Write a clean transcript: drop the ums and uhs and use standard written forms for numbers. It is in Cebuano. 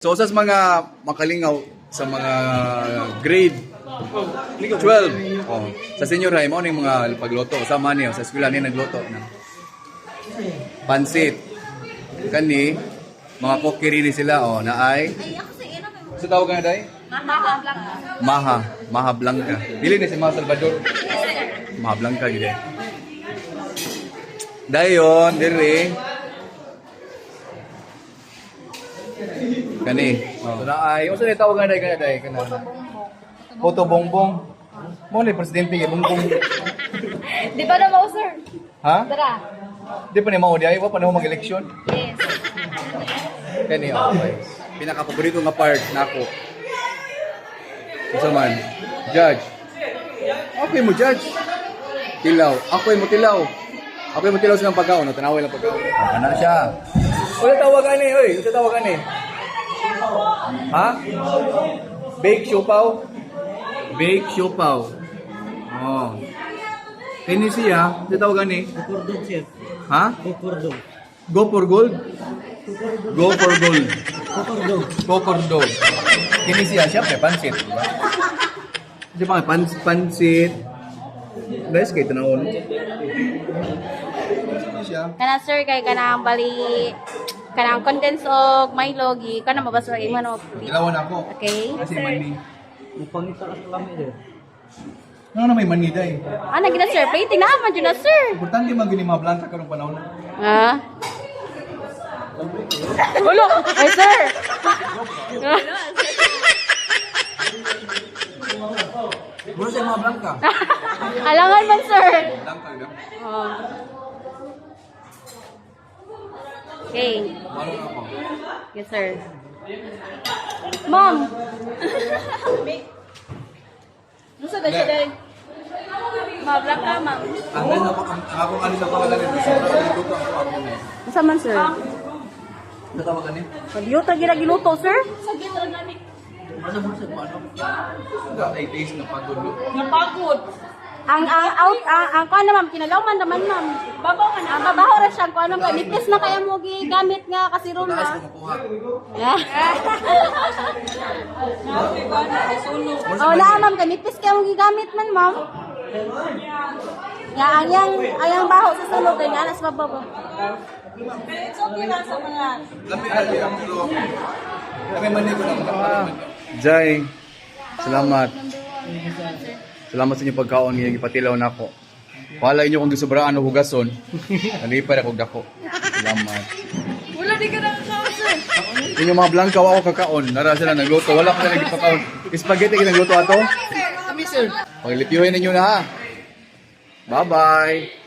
So usas mga makalingaw sa mga grade 12. Oh, sa senior high mao ning mga pagluto sa man niyo sa eskwela ni nagluto na. Pansit. Kani mga cookery ni sila, oh, naay. Ay, ako sa ina may Sa tawag nga day? Maha lang. Maha, Maha Blanca. Dili ni si Maha Salvador. Maha Blanca gid eh. Dayon diri. Kani. Oh. So naay, unsa ni tawag nga day kana day kana? Puto bongbong. Mo ni presidente kay bongbong. Di ba na mo, sir? Ha? Tara. Di pa ni mao di ay wa pa na mag-eleksyon. Yes. Kani, okay. Pinaka paborito nga part nako. Unsa man? Judge. Okay mo judge. Tilaw. Ako mo tilaw. Ako mo tilaw sa pagkaon, no? Tanawin lang pagkaon. Ana siya. Wala tawag ani, oy. Unsa tawag ani? Ha? Bake siopaw? Bake siopaw. Oh. Kini siya, unsa tawag ani? Gokordog, sir. Ha? Gokordog. Go for gold? Go for gold. Gokordog. Kokordo. Kini siya, siyempre, pansit. Di ba? Di ba, pansit. Guys, kayo tanawon. Ano siya? Kana sir kay kanang bali kanang condense og Milo gi kana mabasura imo no. Ilawan ako. Okay. Kasi mani. Upangita ka sa lamay, sir. Ano na may mani day? Ana gina sir, plating na man jud na sir. Importante man gini mga blanca karong panahon. Ah. Ulo, ay sir. Bro siya mga blanca. Alangan man sir. Blanca, di ba? Oh. Okay. Malo na ako. Yes, sir. Ma'am. Nusa ba siya dahil? Mabla ka, ma'am. Ang ano ako, ang akong ano sa pangalan nito, sobrang nagluto ako ako na. Asa man, sir? Ano tawag ani? Palyuta gira giluto, sir. Saglit lang gani. Masa mo sa ano? Ay, taste na pagod. No? Napagod. Ang out ang kuan na ma'am kinalaw man naman ma'am. Babaw man. Ang babaho ra siya kuan ma'am nipis na kaya mo gigamit nga kasiron Taas na. ko makuha. Oh, naa ma'am kay nipis kaya mo gigamit man ma'am. Nga ang yang ayang baho sa sulod kay nga nas babaw. Pero it's okay lang sa mga Lami na siya, pero lami man ko lang. Jai, salamat. Salamat sa inyong pagkaon ngayong ipatilaw na ako. Wala inyo kung gisubraan o hugason. Nalipad ako dako. Salamat. Wala di ka nakakaon, sir. Inyo mga blanca, wa ako kakaon. Nara sila nagluto. Wala ko na nagpakaon. Spaghetti ka nagluto ato? Kami, sir. Paglipyuhin ninyo na ha. Bye-bye.